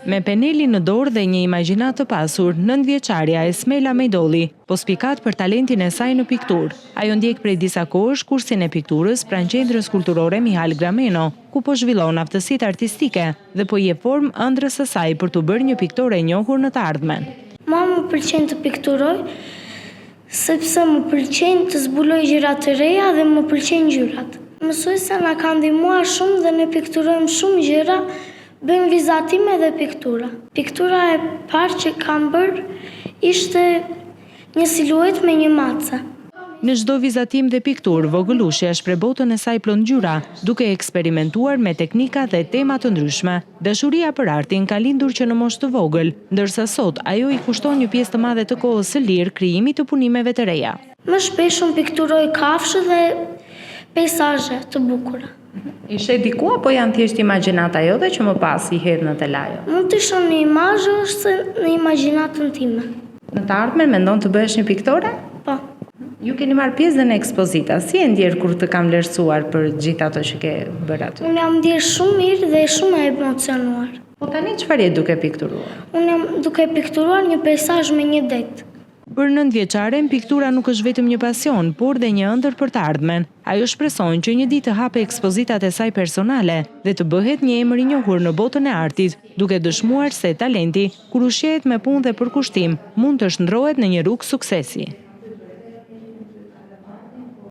Me penelin në dorë dhe një imagjinatë të pasur, nëntëvjeçarja Esmela Mejdolli po spikat për talentin e saj në pikturë. Ajo ndjek prej disa kohësh kursin e pikturës pranë Qendrës Kulturore Mihal Grameno, ku po zhvillon aftësitë artistike dhe po i jep formë ëndrrës së saj për t'u bërë një piktore e njohur në të ardhmen. Mua më pëlqen të pikturoj, Sepse më pëlqen të zbuloj gjëra të reja dhe më pëlqejnë ngjyrat. Mësuesja na ka ndihmuar shumë dhe ne pikturojmë shumë gjëra, bëjmë vizatime dhe piktura. Piktura e parë që kam bërë ishte një siluetë me një mace. Në çdo vizatim dhe pikturë, vogëlushja shpreh botën e saj plot ngjyra, duke eksperimentuar me teknika dhe tema të ndryshme. Dashuria për artin ka lindur që në moshë të vogël, ndërsa sot ajo i kushton një pjesë të madhe të kohës së lirë krijimit të punimeve të reja. Më shpesh unë pikturoj kafshë dhe peisazhe të bukura. I sheh diku apo janë thjesht imagjinata jote që më pas i hedh në telajo? Mund t'i shoh në imazhe ose në imagjinatën time. Në të ardhmen mendon të bëhesh një piktore? Po. Ju keni marrë pjesë dhe në ekspozita. Si je ndjerë kur të kanë vlerësuar për gjithë ato që ke bërë aty? Unë jam ndjerë shumë mirë dhe shumë e emocionuar. Po tani çfarë je duke pikturuar? Unë jam duke pikturuar një peisazh me një det. Për nëntëvjeçaren, piktura nuk është vetëm një pasion, por dhe një ëndërr për të ardhmen. Ajo shpreson që një ditë të hapë ekspozitat e saj personale dhe të bëhet një emër i njohur në botën e artit, duke dëshmuar se talenti, kur ushqehet me punë dhe përkushtim, mund të shndërrohet në një rrugë suksesi.